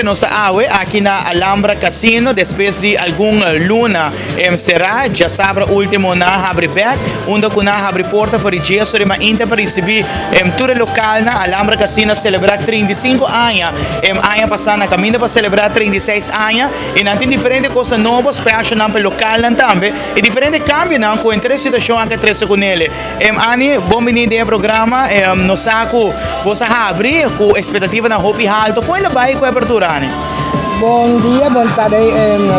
Nos ta awe aki na Alhambra Casino despues di algun luna sera. Djasabra ultimo nan a habri bek, unda cu nan a habri porta for di djeso riba mainta pa ricibi tur e localnan. Alhambra Casino a celebra 35 aña aña pasa, nan caminda pa celebra 36 aña y nan tin diferente cosa nobo, specialnan pa e localnan tambe y diferente cambionan cu entre e situacion aki a trece cu nele. Anny, bon bini den e programa. Nos sa ku bos a habri ku ekspektativanan hopi halto. Kon el a bai ku e apertura, Anny? Bon dia, bon tarde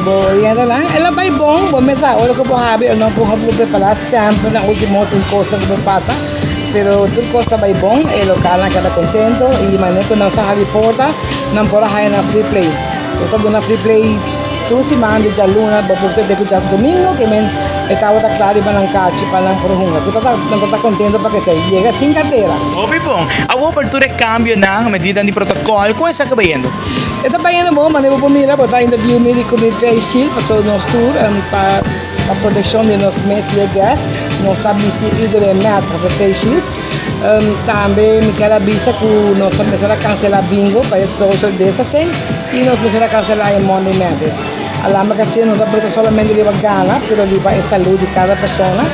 bo orientenan. El a bai bon, bo mes sa ora ku bo habri el no por hopi prepará, semper na ultimo tin kosnan ku por pasa, pero tur kos ta bai bon, e lokalnan a keda kontento i manera ku nos a habri porta nan por a haña nan free play. Nos a duna free play tur siman di djaluna bo por te ku djadumingu ke men e tabata kla riba nan kachi pa nan por hunga. Ku ta nan tabata kontento pa kesei yega sin kartera. Hopi bon. Awor por tur e kambionan, medidanan di protokòl, kon esaki a bayendo? E ta bayendo bon, manera bo por mira bo ta interview mi di ku mi face shield pasobra nos tur pa pa protekshon di nos mes i e guest nos ta bisti iedereen mask òf e face shields. Tambe mi ker a bisa ku nos a mester a kanselá bingo pa e social distancing i nos mester a kanselá e Monday Madness. Alama ku asina no ta presta solamente riba gana pero riba e salud di kada persona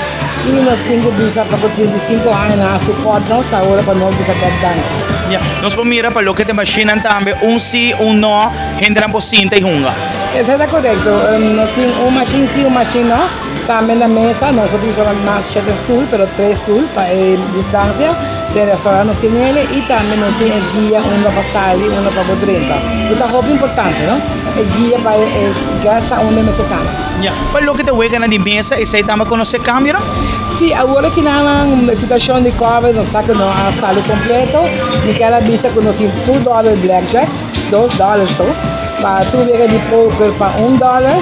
i nos tin ku bisa pa ku 35 aña nan a support nos ta ora pa nos bisa bek danki. Ya, nos por mira pa loke ta e mashinnan tambe un si un no hendenan por sinta i hunga. Esei ta korekto. Nos tin un mashin si un mashin no. Tambe na mesa nos a usa mas shete stul pero tres stul pa e distancia. Den restaurant nos tin ele y tambe nos tin e guia unda pa sali unda pa bo drenta. Cu ta hopi importante no, e guia pa e guest sa unda e mester cana. Ya, pa loke ta weganan di mesa esey tambe conoce cambio no? Si, awor aki nan e situacion di covid nos sa cu no a sali completo. Mi kier a bisa cu nos tin two dollar blackjack, dos dollar so, pa tur wega di poker pa un dollar.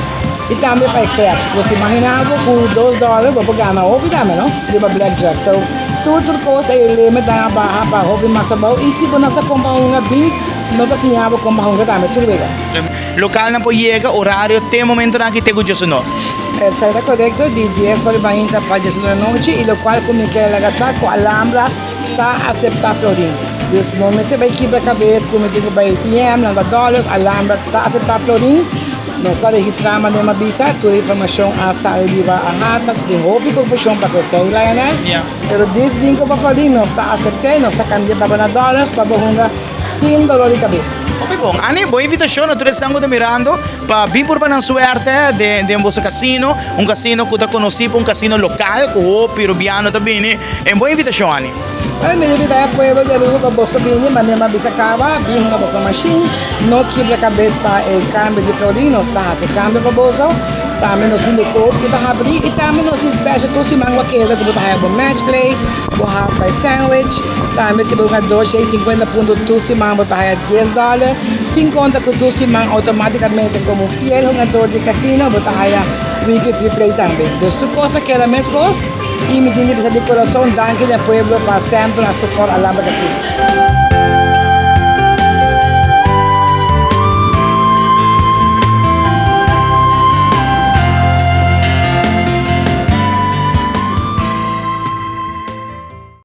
I tambe pa e craps. Bo si imagina bo ku dos dollar bo por gana hopi tambe no riba blackjack. So tur tur kos e limit nan a baha pa hopi mas abou i si bo no sa kon pa hunga bin no ta siña bo kon pa hunga tambe tur wega. Lokalnan por yega orario te momentonan aki te ku diesunor. Esei ta korekto, di dies ora mainta pa diesunor anochi i lokual ku mi kere laga sa ku Alhambra ta aseptá florin. Dus no mester bai kibra kabes ku mi tin ku bai ATM lanta dollars, Alhambra ta aseptá florin. Nos a registrá manera mi a bisa, tur e informashon a sali riba AHATA, so tin hopi konfushon pa ku esei, Lionel. Pero dis bin ku Bafalin nos ta asept'é, nos ta kambi'é pa bo na dòlars pa bo hunga sin dolor di kabes. Hopi bon. Anny, bo invitashon na tur esnan ku ta mirando pa bin purba nan suerte den den boso kasino, un kasino ku ta konosí pa un kasino lokal ku hopi rubiano ta bini. En bo invitashon, Anny. Ora mi invita e pueblo di Aruba pa boso bini, manera mi a bisa caba, bin hunga boso machine, no kibra cabes pa e cambio di florin, nos ta haci cambio pa boso, tambe nos tin de koop cu ta habri y tambe nos tin special tur siman cu a keda cu bo ta haya bo match play, bo half price sandwich, tambe si bo hunga 250 punto tur siman bo ta haya dies dollar, sin conta cu tur siman automaticamente como fiel hungador di casino bo ta haya weekly free play tambe. Dus tur cos ta keda mescos. Y mi tin di bisa di corazon danki na pueblo pa semper a support Alhambra Casino.